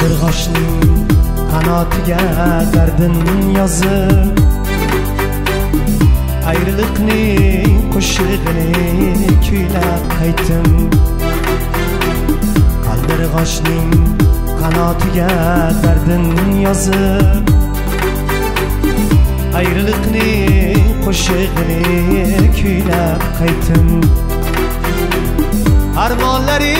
Qaldirg'ochning qanotiga dardin yozib, ayriliqning qo'shig'ini kuylab qaytdim. Qaldirg'ochning qanotiga dardin yozib, ayriliqning qo'shig'ini kuylab qaytdim. Armonlari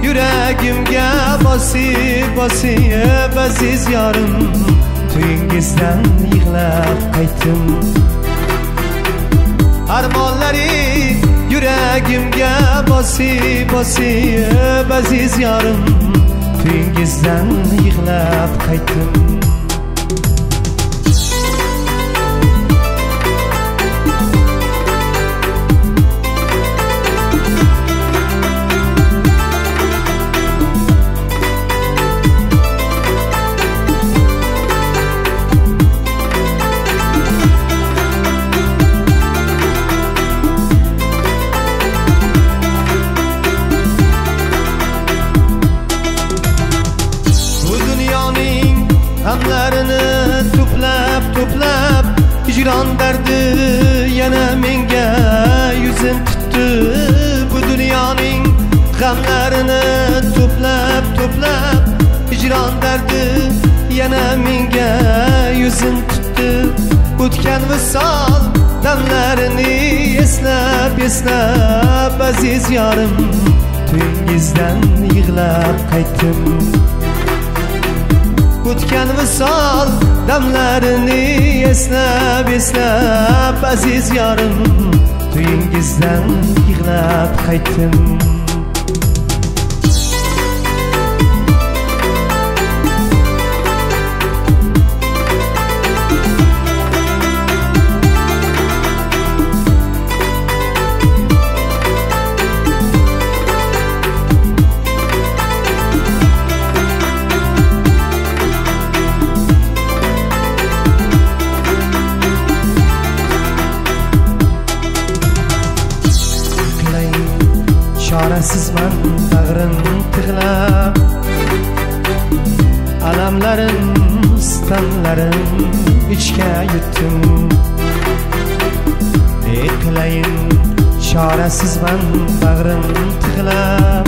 yuragimga bosib bosib aziz yorim, to'yingizdan yig'lab qaytdim. Armonlari yuragimga bosib bosib aziz yorim, to'yingizdan yig'lab qaytdim. G'amlarini to'plab to'plab hijron dardi yana menga yuzin tutdi. Bu dunyoning g'amlarini to'plab to'plab hijron dardi yana menga yuzin tutdi. O'tgan visol damlarini eslab eslab aziz yorim, to'yingizdan yig'lab qaytdim. O'tgan visol damlarini eslab eslab aziz yorim, to'yingizdan yig'lab qaytdim. Chorasizman bag'rim tig'lab, alamlarim sitamlarim ichga yutdim. Ne qilayin chorasizman bag'rim tig'lab,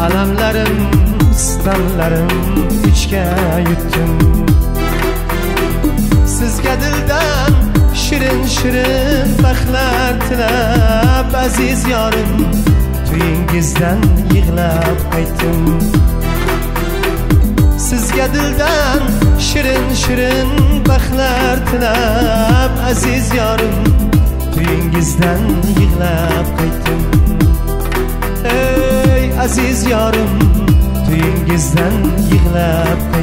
alamlarim sitamlarim ichga yutdim. Sizga dildan shirin shirin baxtlar tilab aziz yorim, to'yingizdan yig'lab qaytdim. Sizga dildan shirin shirin baxtlar tilab aziz yorim, to'yingizdan yig'lab qaytdim. Ey aziz yorim, to'yingizdan yig'lab qaytdim.